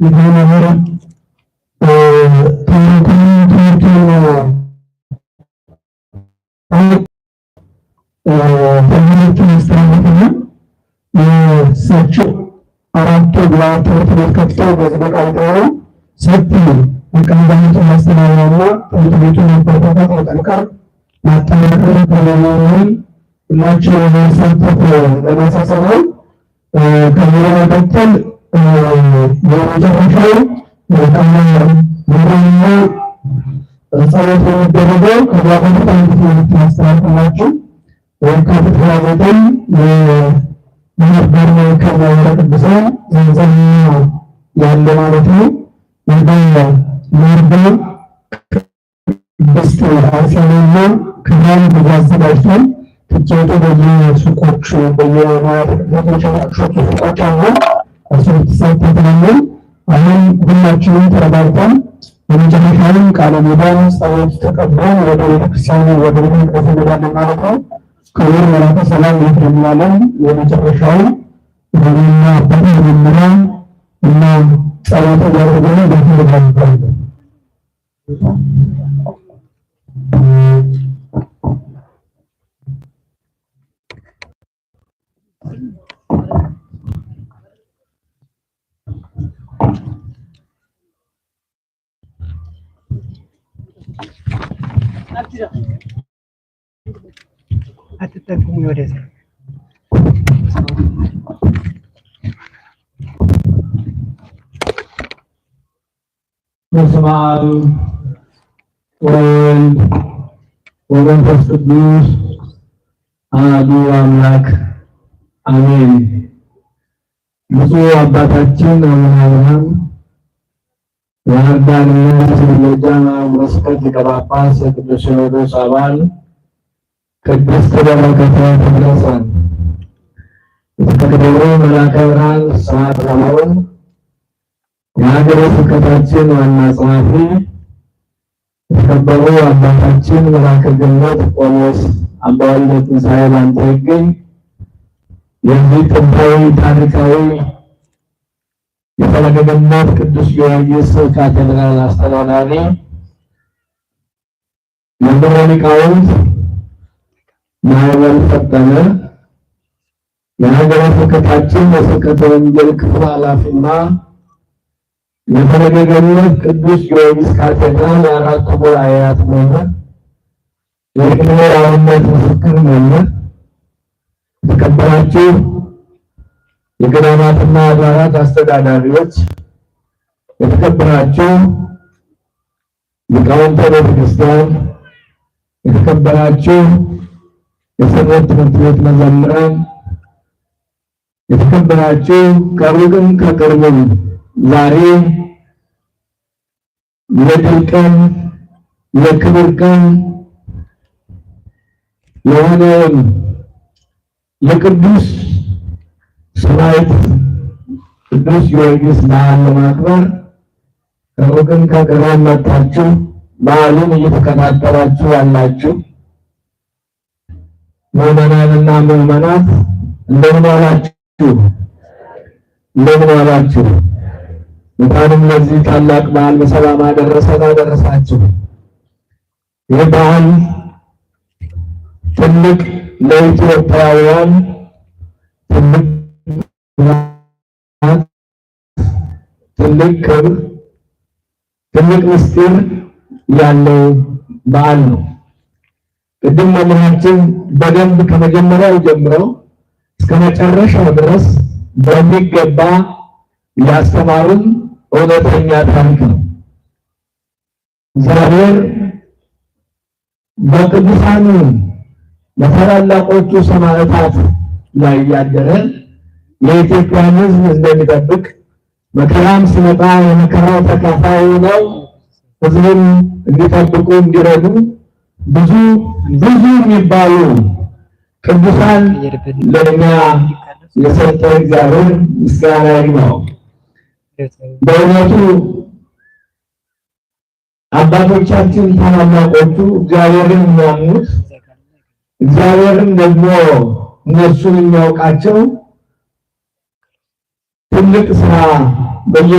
የማህበር ትምህርቱን ያስተላለፈና የእሳቸው አራቱ ጉባኤ ትምህርት ቤት ከፍተው በዚህ በቃለ ሰፊ የቃለ ማስተማሪያና ትምህርት ቤቱን ማበረታታት መጠንከር ማጠናከር ተለማውን ሁላችን ለማሳተፍ ለማሳሰብ ነው። ከዚህ በመቀጠል የመጨረሻው ቃለ ጸሎት የሚደረገው ከዚያ በፊት አንዲት መልዕክት ማስተላለፍላችሁ የካቲት 29 የባህር ዳር ማዕከል ማኅበረ ቅዱሳን ዘንዘልማ ያለ ማለት ነው። በባህር ዳር ቅድስት አርሴማና ክብሯን ብዙ አዘጋጅቷል። ትኬቱ በየሱቆቹ በየሱቆች አሉ። እሱ ትሳተፋለን። አሁን ሁላችንም ተረጋግተን የመጨረሻውን ቃለ ምዕዳን ጸሎት ተቀብለን ወደ ቤተክርስቲያኑ ወደ ቤተ መቅደስ እንሄዳለን ማለት ነው። ክቡር መላከ ሰላም ኤፍሬም የመጨረሻውን ሮሜና አባት መመሪያ እና ጸሎት እያደረገ ቤተ አትጠጉሙ ወደዚያ። በስመ አብ ወወልድ ወመንፈስ ቅዱስ አሐዱ አምላክ አሜን። ብፁዕ አባታችን አቡነ አብርሃም የባህር ዳርና ሰሜን አህጉረ ስብከት ሊቀ ጳጳስ፣ የቅዱስ ሲኖዶስ አባል፣ ቅድስት በረከተ ትድረሰን፣ የተከበሩ መላከ ብርሃን ስብሐት ለአብ የሀገረ ስብከታችን ዋና ጸሐፊ፣ የተከበሩ አባታችን መላከ ገነት ቆሞስ አባ ወልደ ትንሳኤ ባንተ ይገኝ፣ የዚህ ጥንታዊ ታሪካዊ የፈለገ ገነት ቅዱስ ጊዮርጊስ ካቴድራል አስተዳዳሪ፣ መምህረ ሊቃውንት ማዕበል ፈጠነ፣ የሀገረ ስብከታችን የስብከተ ወንጌል ክፍል ኃላፊና የፈለገ ገነት ቅዱስ ጊዮርጊስ ካቴድራል የአራቱ ጉባኤያት መምህር፣ የቅኔ አብነት ምስክር መምህር፣ የተከበራችሁ የገዳማትና አድባራት አስተዳዳሪዎች፣ የተከበራችሁ ሊቃውንተ ቤተክርስቲያን፣ የተከበራችሁ የሰንበት ትምህርት ቤት መዘምራን፣ የተከበራችሁ ከሩቅም ከቅርብም ዛሬ የድል ቀን የክብር ቀን የሆነውን የቅዱስ ሰማዕት ቅዱስ ጊዮርጊስ በዓል ለማክበር ከሩቅም ከቅርብም መጥታችሁ በዓሉን እየተከታተላችሁ ያላችሁ ምዕመናንና ምዕመናት እንደምን ዋላችሁ? እንደምን ዋላችሁ? እንኳንም ለዚህ ታላቅ በዓል በሰላም አደረሰን አደረሳችሁ። ይህ በዓል ትልቅ ለኢትዮጵያውያን ትልቅ ትልቅ ክብር ትልቅ ምስጢር ያለው በዓል ነው። ቅድም መምህራችን በደንብ ከመጀመሪያው ጀምሮ እስከ መጨረሻው ድረስ በሚገባ ያስተማሩን እውነተኛ ታሪክ ነው። እግዚአብሔር በቅዱሳኑ በታላላቆቹ ሰማዕታት ላይ ያደረ የኢትዮጵያን ሕዝብ እንደሚጠብቅ መከራም ሲመጣ የመከራው ተካፋይ ነው ሕዝቡን እንዲጠብቁ እንዲረዱ ብዙ ብዙ የሚባሉ ቅዱሳን ለእኛ የሰጠ እግዚአብሔር ምስጋና ይግባው። በእውነቱ አባቶቻችን ታላላቆቹ እግዚአብሔርን የሚያምኑት እግዚአብሔርን ደግሞ እነሱን የሚያውቃቸው ትልቅ ስራ በየ